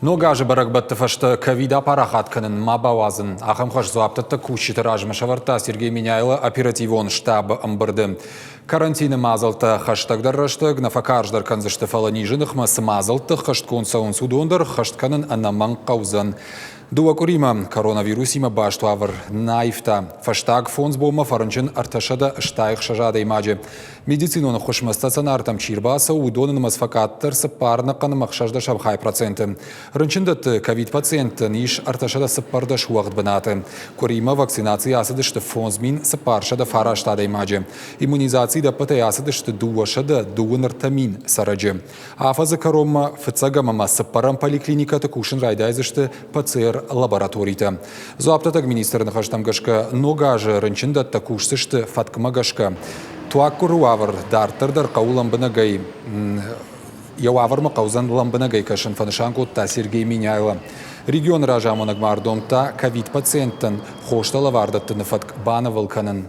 Ног азы бӕрӕгбӕтты фӕстӕ ковид апарахат кӕнын ма бауадзын. Ахӕм хӕс дзуапдӕттӕг кусджыты размӕ сӕвӕрдта Сергей Меняйло оперативон штабы ӕмбырды. Карантины мадзӕлттӕ хӕстӕгдӕр рӕстӕг нӕ фӕкарздӕр кӕндзысты, фӕлӕ низы ныхмӕ цы мадзӕлтты ххӕстгонд цӕуынц, уыдон дӕр ххӕст кӕнын ӕнӕмӕнг хъӕудзӕн. Дыууӕ къуыримӕ коронавирусимӕ баст уавӕр нӕ аивта. Фӕстаг фондз бонмӕ фӕрынчын 366 адӕймаджы. Медицинон ӕххуысмӕ стационартӕм чи рбацӕуы, уыдоны нымӕц фӕкъаддӕр цыппар ӕнӕхъӕн 60 хай проценты. Рынчындӕтты ковид-пациенттӕн ис 314 уӕгъд бынаты. Къуыримӕ вакцинаци ацыдысты 5409 адӕймаджы. Иммунизаци дӕппӕтӕй ацыдысты 223 000 цӕрӕджы. Афӕдзы кӕронмӕ фыццӕгӕм ӕмӕ цыппӕрӕм поликлиникӕты кусын райдайдзысты ПЦР-лабораторитӕ. Дзуапдӕттӕг министры ныхӕстӕм гӕсгӕ, ног азы рынчындӕттӕ кусдзысты фӕткмӕ гӕсгӕ. Туаггуыры уавӕр дарддӕр дӕр хъӕуы лӕмбынӕгӕй йӕ уавӕрмӕ хъӕудзӕн лӕмбынӕгӕй кӕсын, фӕнысан кодта Сергей Меняйло. Регионы разамонӕг ма ӕрдомдта ковид-пациенттӕн хостӕ лӕвар дӕттыны фӕтк банывыл кӕнын.